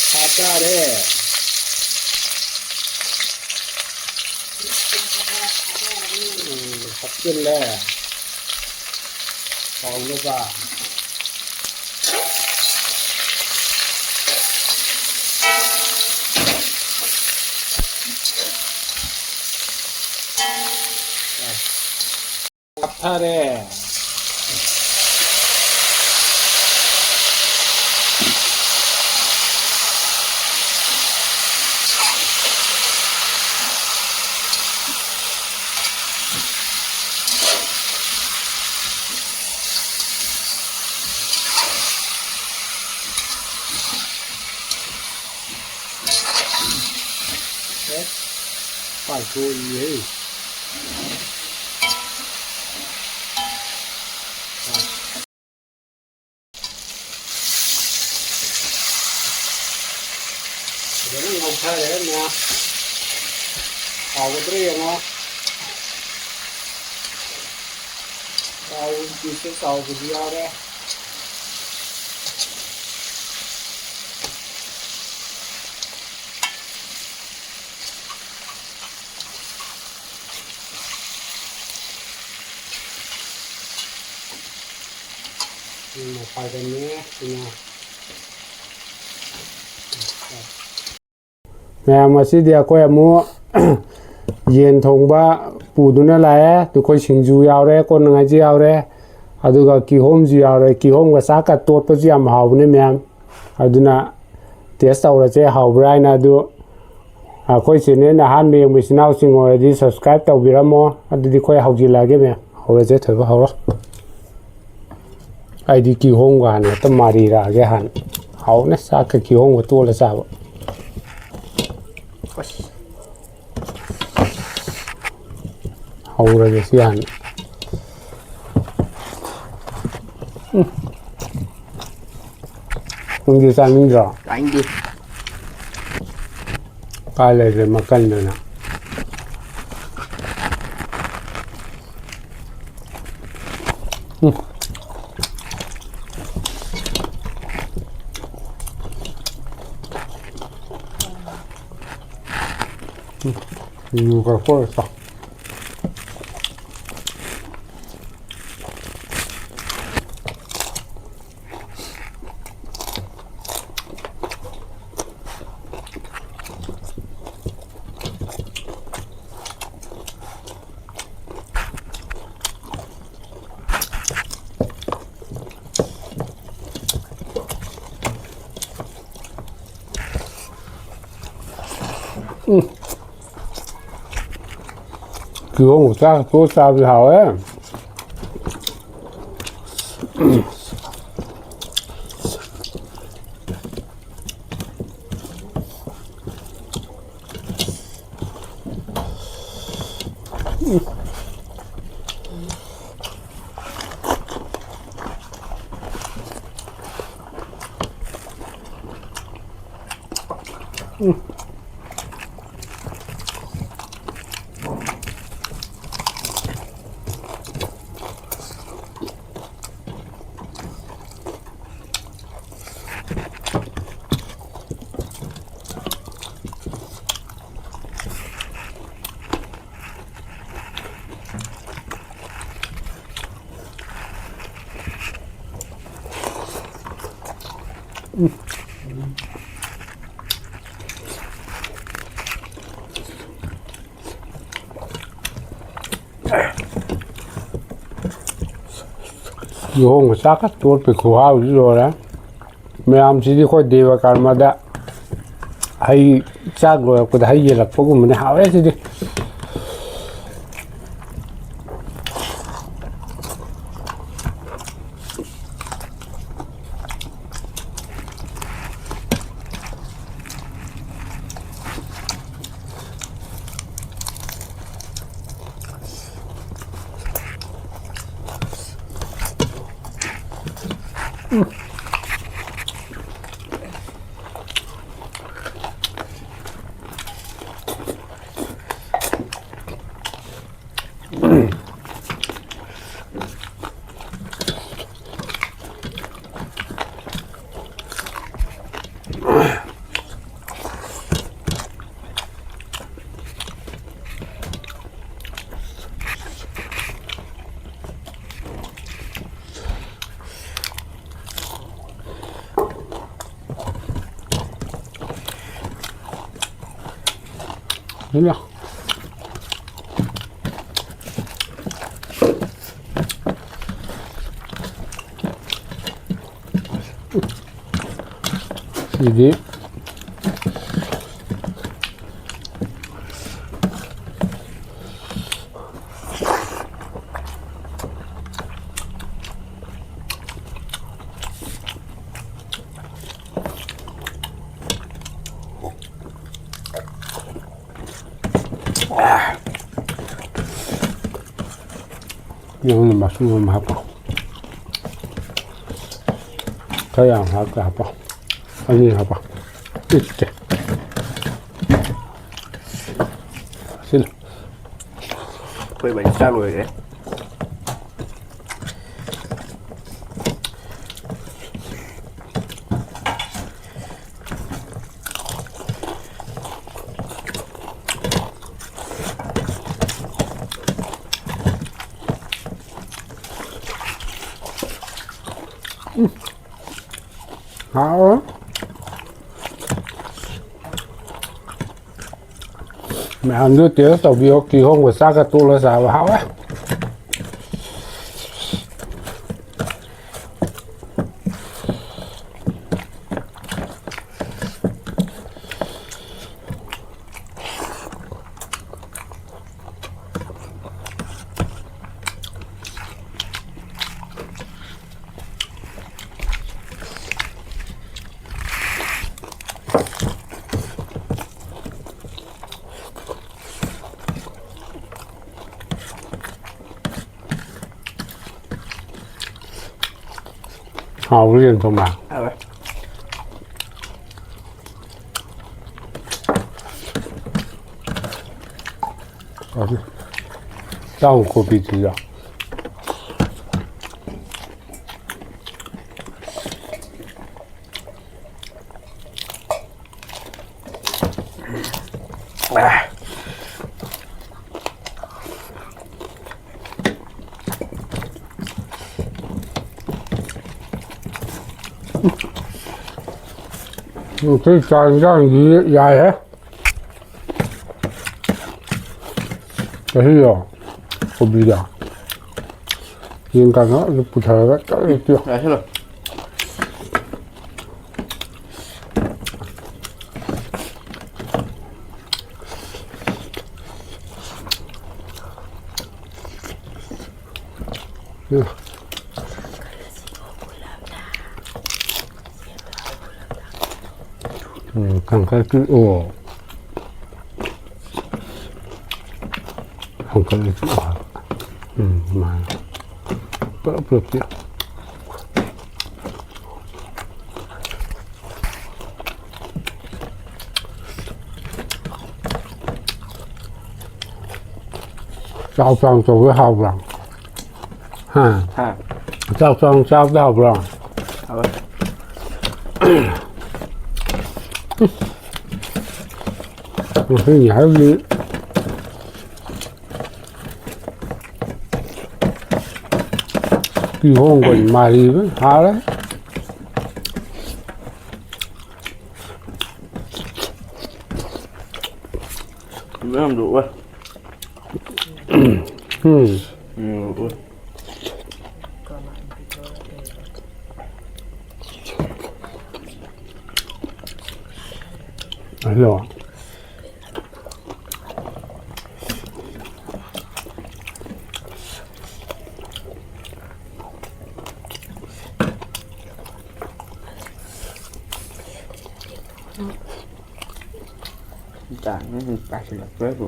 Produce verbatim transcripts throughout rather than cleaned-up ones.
ꯁꯥ ꯆꯥꯔꯦ꯫ ꯎꯝ, ꯍꯥꯞꯆꯤꯜꯂꯦ꯫ ꯍꯥꯎꯅꯕ꯫ ꯍꯥꯞꯊꯔꯦ꯫ ꯄꯥꯏꯊꯣꯛꯏꯍꯦ꯫ ꯐꯖꯅ ꯉꯧꯊꯔꯦ ꯃꯌꯥꯝ꯫ ꯍꯥꯎꯒꯗ꯭ꯔꯥ ꯌꯦꯡꯉꯣ꯫ ꯆꯥꯎꯕ ꯄꯤꯁꯁꯦ ꯆꯥꯎꯕꯁꯨ ꯌꯥꯎꯔꯦ꯫ ꯁꯤꯅ ꯐꯥꯏꯒꯟꯅꯦ, ꯁꯤꯅ꯫ ꯃꯌꯥꯝ, ꯉꯁꯤꯗꯤ ꯑꯩꯈꯣꯏ ꯑꯃꯨꯛ ꯌꯦꯟ ꯊꯣꯡꯕ ꯄꯨꯗꯨꯅ ꯂꯥꯛꯑꯦ꯫ ꯑꯩꯈꯣꯏ ꯁꯤꯡꯖꯨ ꯌꯥꯎꯔꯦ, ꯀꯣꯠꯅꯉꯥꯏꯁꯨ ꯌꯥꯎꯔꯦ, ꯑꯗꯨꯒ ꯀꯤꯍꯣꯝꯁꯨ ꯌꯥꯎꯔꯦ꯫ ꯀꯤꯍꯣꯝꯒ ꯆꯥꯛꯀ ꯇꯣꯠꯄꯁꯨ ꯌꯥꯝ ꯍꯥꯎꯕꯅꯦ ꯃꯌꯥꯝ꯫ ꯑꯗꯨꯅ ꯇꯦꯁ ꯇꯧꯔꯁꯦ ꯍꯥꯎꯕ꯭ꯔꯥ ꯍꯥꯏꯅ꯫ ꯑꯗꯨ ꯑꯩꯈꯣꯏ ꯆꯦꯅꯦꯜ ꯑꯍꯥꯟꯕ ꯌꯦꯡꯕ ꯏꯆꯤꯟ ꯏꯅꯥꯎꯁꯤꯡ ꯑꯣꯏꯔꯗꯤ subscribe ꯇꯧꯕꯤꯔꯝꯃꯣ꯫ ꯑꯗꯨꯗꯤ ꯑꯩꯈꯣꯏ ꯍꯧꯖꯤꯜꯂꯛꯑꯒꯦ ꯃꯌꯥꯝ꯫ ꯍꯧꯔꯁꯦ, ꯊꯣꯏꯕ, ꯍꯧꯔꯣ꯫ ꯑꯩꯗꯤ ꯀꯤꯍꯣꯝꯒ ꯍꯥꯟꯅ ꯍꯦꯛꯇ ꯃꯥꯔꯤꯔꯛꯑꯒꯦ ꯍꯥꯟꯅ꯫ ꯍꯥꯎꯅ ꯆꯥꯛꯀ ꯀꯤꯍꯣꯝꯒ ꯇꯣꯠꯂ ꯆꯥꯕ꯫ ꯑꯁ꯫ ꯍꯧꯔꯒꯦ ꯁꯤ ꯍꯥꯟꯅ꯫ ꯎꯝ꯫ ꯅꯪꯗꯤ ꯆꯥꯅꯤꯡꯗ꯭ꯔꯣ? ꯆꯥꯅꯤꯡꯗꯦ꯫ ꯀꯥꯏ ꯂꯩꯒꯦ ꯃꯀꯟꯗꯨꯅ? ꯎꯝ꯫ ꯎꯝ, ꯀꯛꯊꯣꯛꯑꯒ ꯆꯥꯎ꯫ ꯎꯝ꯫ ꯀꯤꯍꯣꯝꯒ ꯆꯥꯛꯀ ꯇꯣꯠꯂ ꯆꯥꯕꯗꯤ ꯍꯥꯎꯋꯦ꯫ ꯀꯤꯍꯣꯝꯒ ꯆꯥꯛꯀ ꯇꯣꯠꯄꯩ ꯈꯨꯍꯥꯎꯗꯤ ꯂꯣꯏꯔꯦ꯫ ꯃꯌꯥꯝꯁꯤꯗꯤ ꯑꯩꯈꯣꯏ ꯗꯦꯕ ꯀꯔꯃꯗ ꯍꯩ, ꯆꯥꯛ ꯂꯣꯏꯔꯛꯄꯗ ꯍꯩ ꯌꯦꯜꯂꯛꯄꯒꯨꯝꯕꯅꯤ꯫ ꯍꯥꯎꯔꯦ ꯁꯤꯗꯤ꯫ ꯁꯤꯗꯤ ꯌꯦꯔꯨꯝ ꯃꯁꯨꯡ ꯑꯃ ꯍꯥꯞꯄꯣ꯫ ꯈꯔ ꯌꯥꯝ ꯍꯥꯞꯀꯦ ꯍꯥꯞꯄꯣ꯫ ꯑꯅꯤ ꯍꯥꯞꯄꯣ꯫ ꯏꯠꯀꯦ꯫ ꯁꯤꯜ꯫ ꯑꯩꯈꯣꯏ ꯏꯕꯥꯅꯤ ꯆꯥ ꯂꯣꯏꯔꯦ꯫ ꯍꯥꯎ꯫ ꯃꯌꯥꯝꯁꯨ taste ꯇꯧꯕꯤꯌꯣ꯫ ꯀꯤꯍꯣꯝꯒ ꯆꯥꯛꯀ ꯇꯣꯠꯂ ꯆꯥꯕ ꯍꯥꯎꯋꯦ꯫ ꯍꯥꯎꯕ꯭ꯔꯥ ꯌꯦꯟ ꯊꯣꯡꯕ? ꯍꯥꯎꯋꯦ꯫ ꯆꯥꯎ ꯀꯣꯕꯤꯗꯨꯁꯨ꯫ ꯉꯁꯤ ꯆꯥꯛ ꯏꯟꯖꯥꯡꯗꯤ ꯌꯥꯏꯍꯦ꯫ ꯉꯁꯤꯗꯣ ꯀꯣꯕꯤꯗꯣ ꯌꯦꯟ ꯀꯥꯡꯉꯧ ꯑꯗꯨ ꯄꯨꯊꯔꯒ ꯆꯥꯔꯨꯁꯤ꯫ ꯉꯥꯏꯁꯤꯜꯂꯣ꯫ ꯎꯝ, ꯀꯪꯀꯥꯏ ꯄꯤꯛꯑꯣ꯫ ꯀꯪꯀꯥꯏ ꯄꯤꯛꯑꯣ ꯍꯥꯏꯕ꯫ ꯎꯝ, ꯑꯗꯨꯃꯥꯏꯅ꯫ ꯄꯨꯂꯞ ꯄꯨꯂꯞ ꯄꯤꯛꯑꯣ꯫ ꯆꯥꯎ ꯆꯥꯎ ꯇꯧꯕꯗꯣ ꯍꯥꯎꯕ꯭ꯔꯥ? ꯍꯥ? ꯍꯥ? ꯆꯥꯎ ꯆꯥꯎ ꯆꯥꯕꯗꯣ ꯍꯥꯎꯕ꯭ꯔꯥ? ꯍꯥꯎꯋꯦ꯫ ꯉꯁꯤꯒꯤ ꯍꯥꯏꯕꯗꯤ ꯀꯤꯍꯣꯝꯒ ꯃꯥꯔꯤꯒ ꯍꯥꯎꯔꯦ꯫ ꯃꯌꯥꯝꯗꯣ ꯑꯣꯏ꯫ ꯎꯝ꯫ ꯎꯝ, ꯑꯣꯏ꯫ ꯍꯜꯂꯣ꯫ ꯆꯥꯡꯅ ꯁꯨꯝ ꯆꯥꯁꯤꯜꯂꯛꯄ꯭ꯔꯕꯨ꯫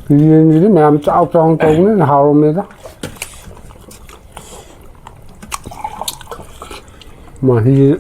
ꯌꯦꯟꯁꯤꯗꯤ ꯃꯌꯥꯝ ꯆꯥꯎ ꯆꯥꯎꯅ ꯇꯧꯕꯅꯤꯅ ꯍꯥꯎꯔꯝꯃꯦꯗ꯫ ꯃꯍꯤ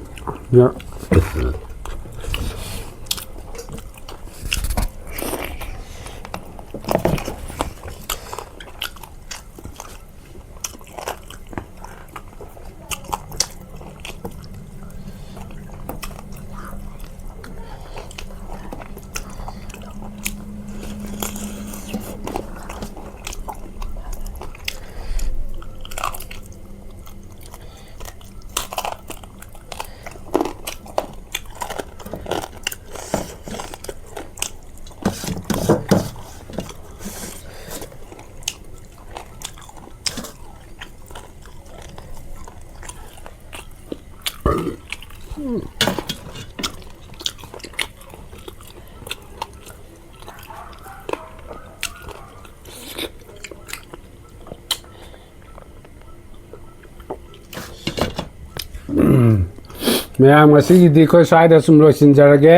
ꯃꯌꯥꯝ, ꯉꯁꯤꯒꯤꯗꯤ ꯑꯩꯈꯣꯏ ꯁ꯭ꯋꯥꯏꯗ ꯁꯨꯝ ꯂꯣꯏꯁꯤꯟꯖꯔꯒꯦ꯫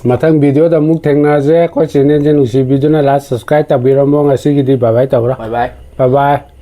ꯃꯊꯪ ꯚꯤꯗꯤꯑꯣꯗ ꯑꯃꯨꯛ ꯊꯦꯡꯅꯔꯁꯦ꯫ ꯑꯩꯈꯣꯏ ꯆꯦꯅꯦꯜꯁꯦ ꯅꯨꯡꯁꯤꯕꯤꯗꯨꯅ ꯂꯥꯏꯛ ꯁꯕꯁꯀ꯭ꯔꯥꯏꯕ ꯇꯧꯕꯤꯔꯝꯃꯣ꯫ ꯉꯁꯤꯒꯤꯗꯤ ꯕꯥꯏ ꯕꯥꯏ ꯇꯧꯔꯣ꯫ ꯕꯥꯏ ꯕꯥꯏ꯫ ꯕꯥꯏ ꯕꯥꯏ꯫